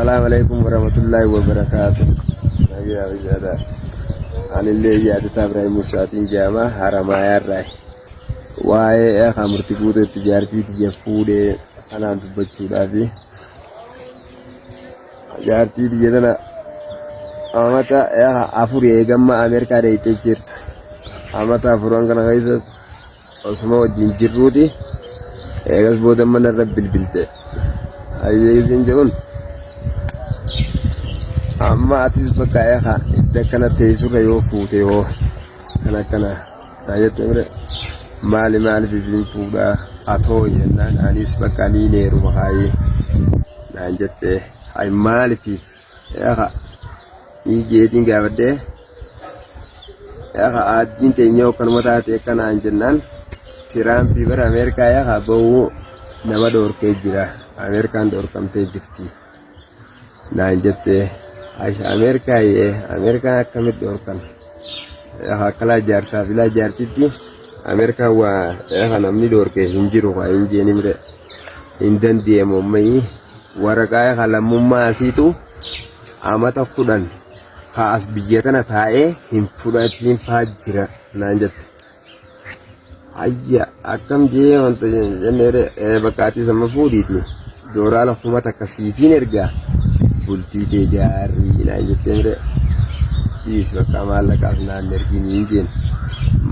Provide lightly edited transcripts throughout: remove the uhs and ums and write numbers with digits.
Assalaamu alaikum warahmatullaahi wabarakaatu. Nagaa fayyaadha. Anillee yaadataa Ibraahim Musaatiin jedhama Haramaayaarraa. Waa'ee kan murtii guutuu itti jaartii tiyya fuudhee kanaan dubbachuudhaafi. Jaartii tiyya tana amata afur eegamma Ameerikaa deeytee jirtu. Amata afuran kana keessa osuma wajjin jirruuti eegas booda mana irra bilbilte. Hayyee isin jedhuun amma atis bakka eegaa idda akkana teessurra yoo fuute hoo kan akkana naa jette mire maali maali bibiin fuudhaa atoo jennaan anis bakka niin heeruma kaayee naan jette hay maalifiif eegaa ni jeetiin gaafadhee Yaa aaddiin teenya akkanuma taate akkanaan jennaan Tiraampii bara Ameerikaa yaa bahuu nama dhoorkee jira. Ameerikaan dhoorkamtee jirti. Naan jette Ameerikaa yee Ameerikaan akkamitti dhoorkan? Akkalaa jaarsaa filaa jaartitti Ameerikaan waa yaa namni dhoorkee hin jiru waa hin jeeni mire hin dandeemu ammayyi waraqaa yaa lammummaa asiitu amata 10 ka as biyya tana taa'ee hin fudhatiin faa jira naan jette. Hayya akkam jee wanta jenneere bakka ati sama fuudhiiti dooraala 1000 siifiin ergaa bultii tee jaarrii naan jettee mire dhiis bakka maallaqaas naan ergiin hin jeen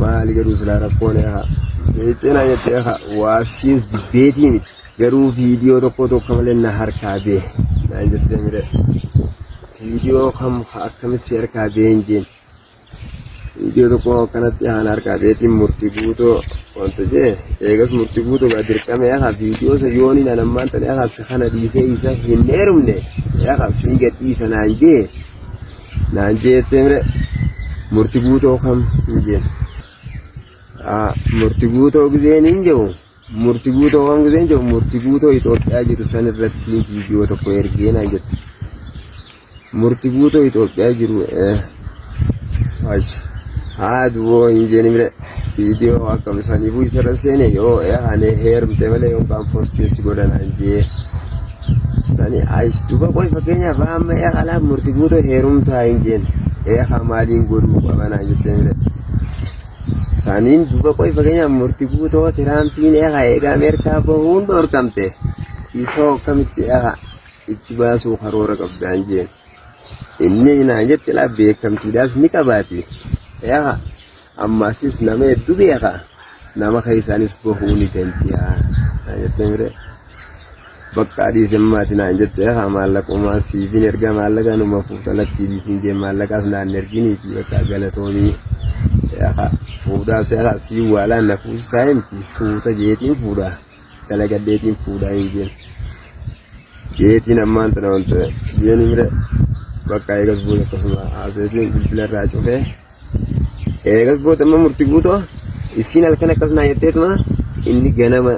maali garuu silaa rakkoon haa beektee naan jettee haa waa siis jibbeetii miti garuu viidiyoo tokko tokko malee na harkaa bee naan jettee mire. Viidiyoo kam akkamitti si harkaa been jeen. Viidiyoo tokko akkanatti haan harkaa beetiin murtii guutoo wanta jee eegas murtii guutoo gaa dirqame haa viidiyoo isa yooniin an ammaan tana haa si kana dhiisee isa hin heerumne haa siin gad dhiisa naan jee naan jee jettee mire murtii guutoo kam hin jeen. Murtii guutoo gizeen hin jiru. Murti guutoo waan gizeen jedhu murti guutoo Itoophiyaa jiru san irratti viidiyoo tokko ergee naan jette. Murti guutoo Itoophiyaa jiru haa duwwoo hin jeeni mire viidiyoo akkam saniifuu isarra seene yoo ani heerumte malee yookaan postiin si godha naan jee. Sani ayish duba qoy fakkeenyaaf amma alaa murti guutoo heerumtaa hin jeen eekaa maaliin godhuu qaba naan jettee mire. Saniin duba qoy fakkeenyaaf murti guutoo Tiraampiin eegaa eega Ameerikaa bahuun dhorkamte isoo akkamitti eegaa ichi baasuu karoora qabdaan jeen. Inni naan jette laa beekamtiidhaas ni qabaati. Eegaa ammasis nama hedduu beeka nama keessaanis bahuu ni danda'a. Naan jettee mire. Bakka dhiise maati naan jette haa maallaqumaa siifin erga maallaqa numa fuuta lakkii dhiisiin jee maallaqaas naan erginiiti bakka galatoomii haa fuudhaa seeraa sii waalaa na fuusisaa himti suuta jeetiin fuudhaa dalagadheetiin fuudhaa hin jeen jeetiin ammaan tana wanta jeen mire bakka eegas booda akkasuma haaseetiin bilbila irraa cufee Eegas booda amma murti guutoo isiin halkan akkas naa jetteetuma inni ganama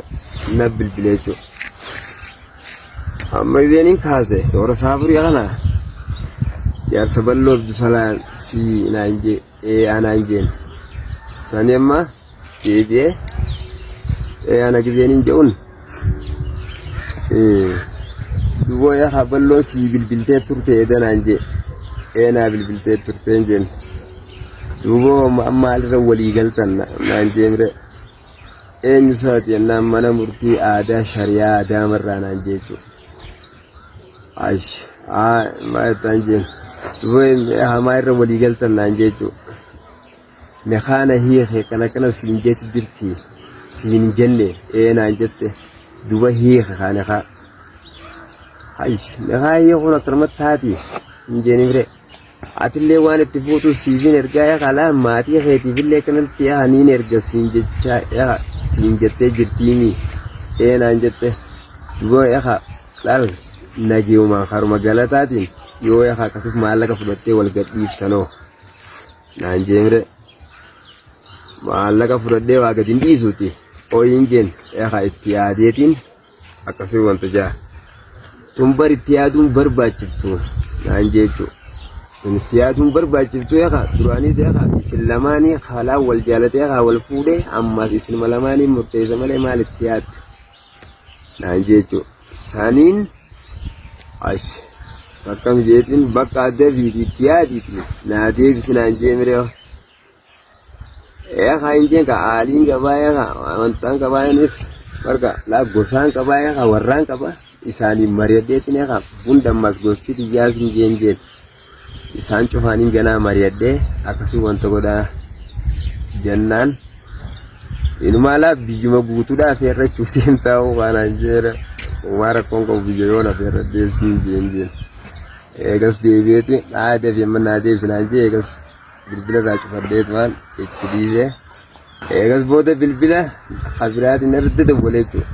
na bilbile jechuudha. Amma isheen kaase toora saafurii kana jaarsa bal'oo Abdusalaan si naan jee ee anaan jeen sani amma deebi'ee ee ana gizeen hin je'uun Duboo yaa bal'oon sii bilbiltee turte eda naan jee. Ee naa bilbiltee turte hin jeen. Duboo amma maalirra walii galtan naan jee mire. Eenyu isaati jennaan mana murtii aadaa shari'aa adaamarraa naan jee jechuudha. Ash haa maal jettaan jeen. Duboo hamaa irra walii galtan naan jee jechuudha. Mekaana hiike kan akkana siin jeetu jirti siin hin jenne ee naan jette duba hiike kaane kaa. Hay mekaa hiikuun akkanumatti taati hin jeenifre. Atillee waan itti fuutu siifin ergaa yaa kalaa maatii keetiifillee akkanatti yaa niin erga siin jechaa yaa siin jettee jirtiimi ee naan jette duba yaa laal nagiyumaan karuma galataatiin yoo yaa akkasumas maallaqa fudhattee wal gadhiiftanoo. Naan jeemre maallaqa fudhadhee waa gadi hin dhiisuuti ooyin jeen eekaa itti yaadeetiin akkasii wanta jaa tun bar itti yaaduun barbaachiftu naan jeechuu tun itti yaaduun barbaachiftu eekaa duraaniis eekaa isin lamaanii haalaa wal jaalatee eekaa wal fuudhee ammaas isinuma lamaanii murteessa malee maal itti yaaddu naan jeechuu saniin ash. Akkam jeetiin bakka adda fiiti itti yaadiiti naa deebisi naan jee miree. Ee haa hin jeen ka aaliin qabaa ee haa amantaan qabaa innis barka laa gosaan qabaa ee haa warraan qabaa isaaniin mari'adheetiin ee haa hundammas gosti tiyyaas hin jeen jeen isaan cufaaniin ganaa mari'adhee akkasii wanta godhaa jennaan inumaa laa biyyuma guutuudhaa feerrachuuf deemtaa waanaan jeera uumaa rakkoon qabu biyya yoon afeerradhees hin jeen jeen eegas deebi'eeti dhaadee fi amma naa deebisi naan jee eegas bilbila irraa cufadheetumaan itti dhiise. Eegas booda bilbila kabiraatiin irratti dawwalee jechuudha.